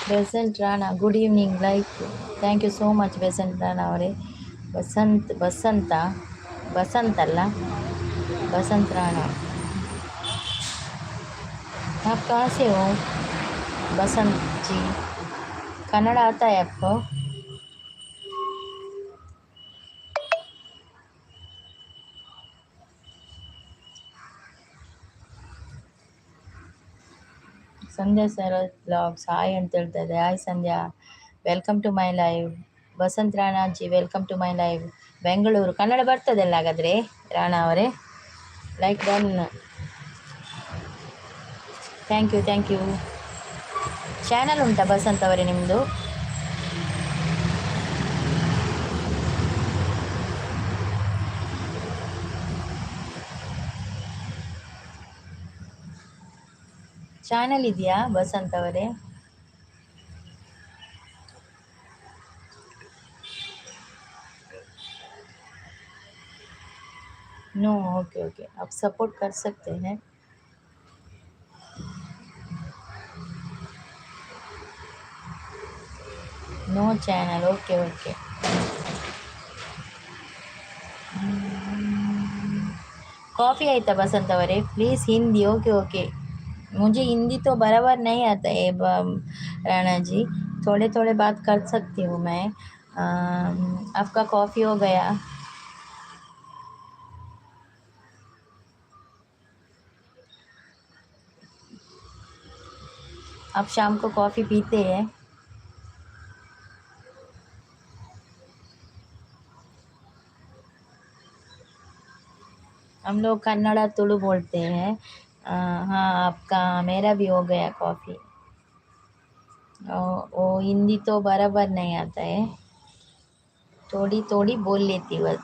Basant Rana, good evening, like. Thank you so much Basant Rana ಅವರೇ. ಬಸಂತ್, ಬಸಂತ, ಬಸಂತ್ ಅಲ್ಲ, बसंत राणा। आप कहाँ से हो बसंत जी? कन्नड़ आता है आपको? ಸಂಧ್ಯಾ ಸರ್ ಬ್ಲಾಗ್ಸ್ ಹಾಯ್ ಅಂತ ಹೇಳ್ತಾ ಇದ್ದಾರೆ. Hi Sandhya, welcome to my live. Basant Rana ji, welcome to my live. Bengaluru. Kannada ಬರ್ತದಲ್ಲ ಹಾಗಾದರೆ ರಾಣಾ ಅವರೇ? Like done, thank you, thank you. Channel ಉಂಟಾ ಬಸಂತ್ ಅವರೇ ನಿಮ್ಮದು? ಚಾನಲ್ ಇದೆಯಾ ಬಸಂತ್ ಅವರೇ? नो, ओके ओके, आप सपोर्ट कर सकते हैं। No channel, okay okay. Coffee ಆಯ್ತಾ ಬಸಂತ್ ಅವರೇ? प्लीज़ हिंदी। ओके ओके, मुझे हिंदी तो बराबर नहीं आता है राणा जी, थोड़े थोड़े बात कर सकती हूँ मैं। आपका कॉफ़ी हो गया? आप शाम को कॉफ़ी पीते हैं? हम लोग कन्नड़ा तुलु बोलते हैं। हाँ, आपका, मेरा भी हो गया कॉफ़ी। वो हिंदी तो बराबर नहीं आता है, थोड़ी थोड़ी बोल लेती बस।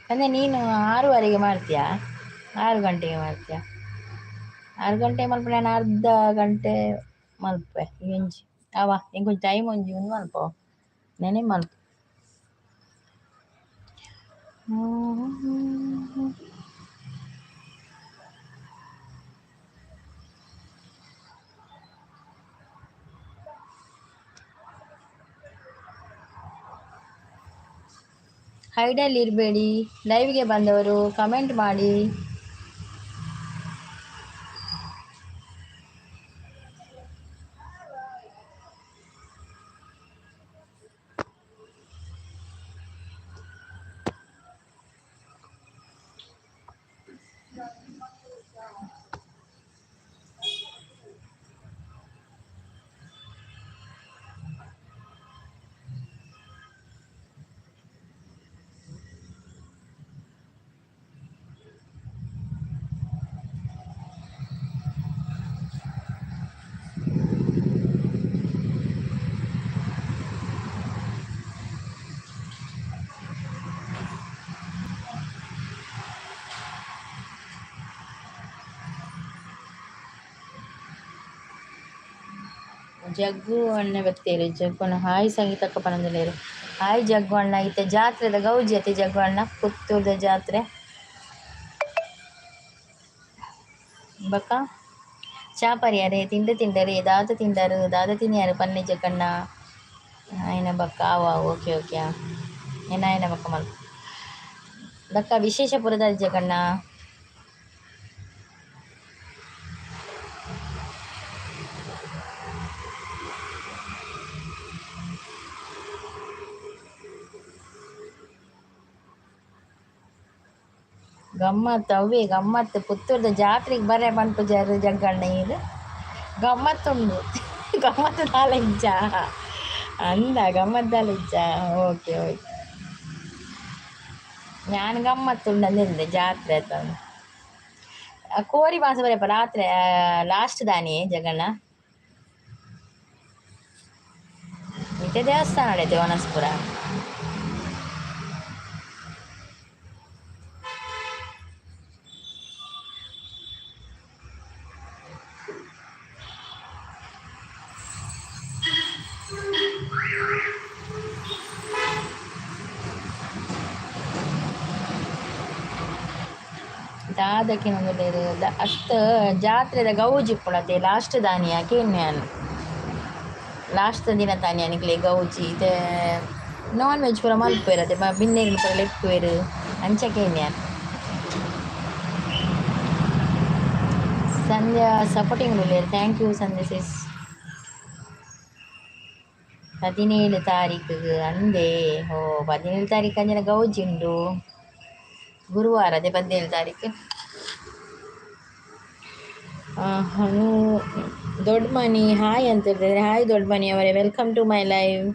ಅಂದರೆ ನೀನು 6:30ಕ್ಕೆ ಮಾಡ್ತೀಯಾ? 6 ಗಂಟೆಗೆ ಮಾಡ್ತೀಯಾ? 6 ಗಂಟೆ ಮಲ್ಪೆ, ನಾನು ಅರ್ಧ ಗಂಟೆ ಮಲ್ಪೆ ಒಂಜಿ ಅವ ಎಂಕೊಂಚ ಟೈಮ್ ಒಂಜಿ ಉಂದು ಮಲ್ಪ ನೆನೆ ಮಲ್ಪ. ಹೈಡಲ್ಲಿ ಇರಬೇಡಿ, ಲೈವ್ಗೆ ಬಂದವರು ಕಮೆಂಟ್ ಮಾಡಿ. ಜಗ್ಗು ಅಣ್ಣ ಬತ್ತೇರು, ಜಗ್ಗು ಅಣ್ಣ. ಹಾಯ್ ಸಂಗೀತಕ್ಕ ಪನೊಂದುಲ್ಲೆರ್. ಹಾಯ್ ಜಗ್ಗು ಅಣ್ಣ. ಇತ್ತೆ ಜಾತ್ರೆದ ಗೌಜಿ ಅತ್ತೆ ಜಗ್ಗು ಅಣ್ಣ, ಪುತ್ತೂರ್ದ ಜಾತ್ರೆ. ಬೊಕ್ಕ ಚಾ ಪರಿಯರೆ? ತಿಂಡ ತಿಂಡರೆ? ದಾದ ತಿಂಡರು? ದಾದ ತಿನಿಯರು ಪನ್ನೆ ಜಗ್ಗಣ್ಣ. ಆಯ್ನ ಬೊಕ್ಕ ಆವು ಆವು, ಓಕೆ ಓಕೆ. ಏನಾಯ್ನ ಬೊಕ್ಕ ಮಲ್ಪ. ಬೊಕ್ಕ ವಿಶೇಷ ಪುರದಾದ ಜಗಣ್ಣ? ಗಮ್ಮತ್ತು ಅವೇ ಗಮ್ಮತ್ತು. ಪುತ್ತೂರ್ದ ಜಾತ್ರೆಗೆ ಬರೆ ಪನ್ಪುಜಾರ್ ಜಗ್ಗಣ್ಣ ಈರ್. ಗಮ್ಮತ್ತುಂಡು, ಗಮ್ಮತ್ತು ದಾಲ ಇಜ್ಜ ಅಂದ? ಗಮ್ಮತ್ತು ದಾಲ ಇಜ್ಜ? ಓಕೆ ಓಕೆ, ಯಾನ್ ಗಮ್ಮತ್ತುಂಡು ಜಾತ್ರೆ ಆತ. ಕೋರಿ ಮಾಸ ಬರೆಪ ರಾತ್ರೆ ಲಾಸ್ಟ್ ದಾನಿ ಜಗಣ್ಣ. ಇತ್ತೆ ದೇವಸ್ಥಾನ ಐತೆ ವನಸ್ಪುರ. ದಾದಕ್ಕೆ ಅತ್ತ ಜಾತ್ರೆದ ಗೌಜಿ ಇಪ್ಪುಣತೆ ಲಾಸ್ಟ್ ದಾನಿಯ ಕೇನ್ಯಾನ್ ಲಾಸ್ಟ್ ದಿನ ತಾನಿ ಅನಿಕ್ಲೆ ಗೌಜಿ ಇತ್ತೆ ನಾನ್ ವೆಜ್ ಪೂರ ಮಲ್ಪುವೆರ್ ಅತೆ ಬಿನ್ನೆರ್ ಪೂರ ಲೆಪ್ಪುವೆರ್ ಅಂಚ ಕೇನ್ಯಾನ್. ಸಂಧ್ಯಾ ಸಪೋರ್ಟಿಂಗ್ ಉಲ್ಲೆರ್ thank you Sandhya ಸಿಸ್. 17 ತಾರೀಕು ಅಂದೇ ಓ 17 ತಾರೀಕು ಅಂಜನ ಗೌಜಿ ಉಂಡು ಗುರುವಾರ ಅದೇ 17 ತಾರೀಕು. ಹನು ದೊಡ್ಡಮನಿ ಹಾಯ್ ಅಂತ ಹೇಳ್ತಿದ್ದಾರೆ. ಹಾಯ್ ದೊಡ್ಡಮನಿ ಅವರೇ, welcome to my live.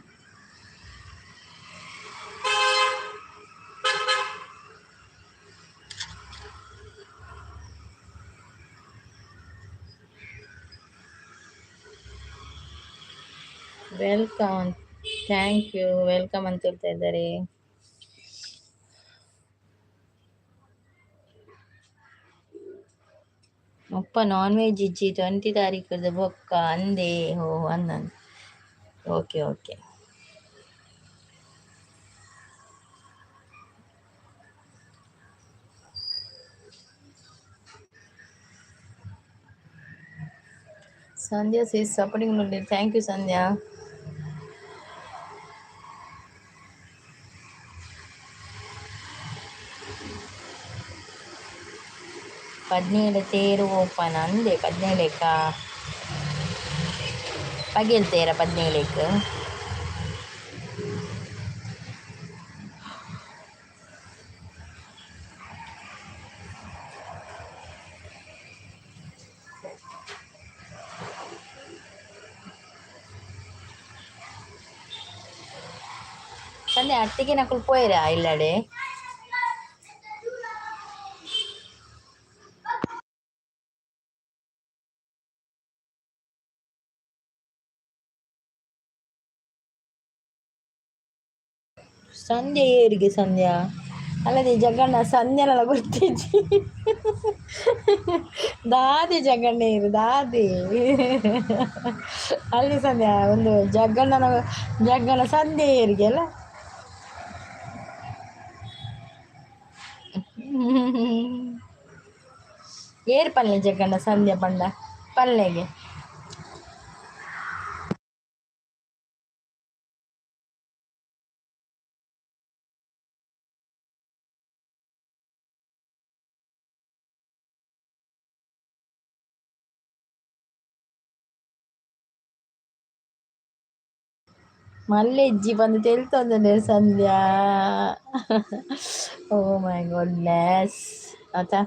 Welcome, thank you, welcome ಅಂತ ಹೇಳ್ತಾ ಇದ್ದಾರೆ. ಮುಪ್ಪ ನಾನ್ ವೆಜ್ ಇಜ್ಜಿ 20 ತಾರೀಕು ಬೊಕ್ಕ ಅಂದೇ ಹೋ ಅಂದ. Okay okay. Sandhya sis supporting ನೋಡಿ, thank you Sandhya. 17 ತೇರು ಓಪನ್ ಅಂದೆ 17ಕ್ಕ ಪಗೆಲ್ ತೇರ 17ಕ್ಕೆ. ಸಂಧ್ಯಾ ಅತ್ತಿಗೆ ನಕುಲು ಪೋಯೆರಾ ಇಲ್ಲಡೆ? ಸಂಧ್ಯಾ ಏರಿಗೆ ಸಂಧ್ಯಾ ಅಲ್ಲದೆ ಜಗಣ್ಣ ಸಂಧ್ಯನೆಲ್ಲ ಗೊತ್ತಿಜ್ಜಿ ದಾದಿ ಜಗಣ್ಣ ಏರು ದಾದಿ ಅಲ್ಲಿ ಸಂಧ್ಯಾ ಒಂದು ಜಗ್ಗಣ್ಣನ ಜಗ್ಗಣ್ಣ ಸಂಧ್ಯೆ ಏರಿಗೆ ಅಲ್ಲ. ಏರ್ ಪಲ್ಲೆ ಜಗ್ಗಣ್ಣ ಸಂಧ್ಯಾ ಪಂಡ ಪಲ್ಲೆಗೆ. ಮಲ್ಲೆಜ್ಜಿ ಬಂದು ತೆಲ್ತೊಂದುಲ್ಲೆರ್ ಸಂಧ್ಯಾ. ಓ ಮೈ ಗಾಡ್ನೆಸ್ ಆತಾ.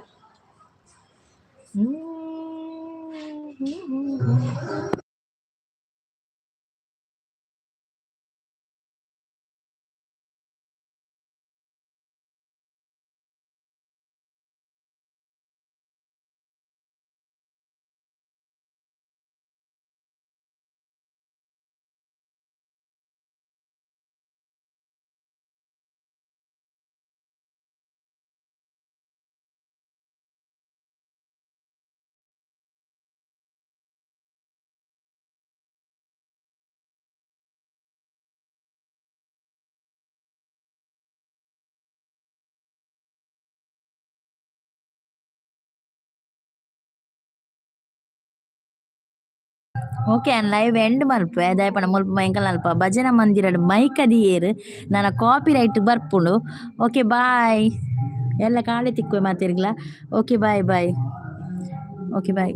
ಓಕೆ ಆನ್ ಲೈವ್ ಎಂಡ್ ಮಲ್ಪುವೆ ದಾಯೆ ಮುಲ್ಪ ಎಂಕಲ್ನ ಅಲ್ಪ ಭಜನಾ ಮಂದಿರಡ್ ಮೈಕ್ ಅದಿಯೇರ್ ನನ ಕಾಪಿ ರೈಟ್ ಬರ್ಪುಂಡು. ಓಕೆ ಬಾಯ್, ಎಲ್ಲ Kale ತಿಕ್ಕುವೆ ಮಾತೆರ್ಗ್ಲ. Okay bye bye, okay bye.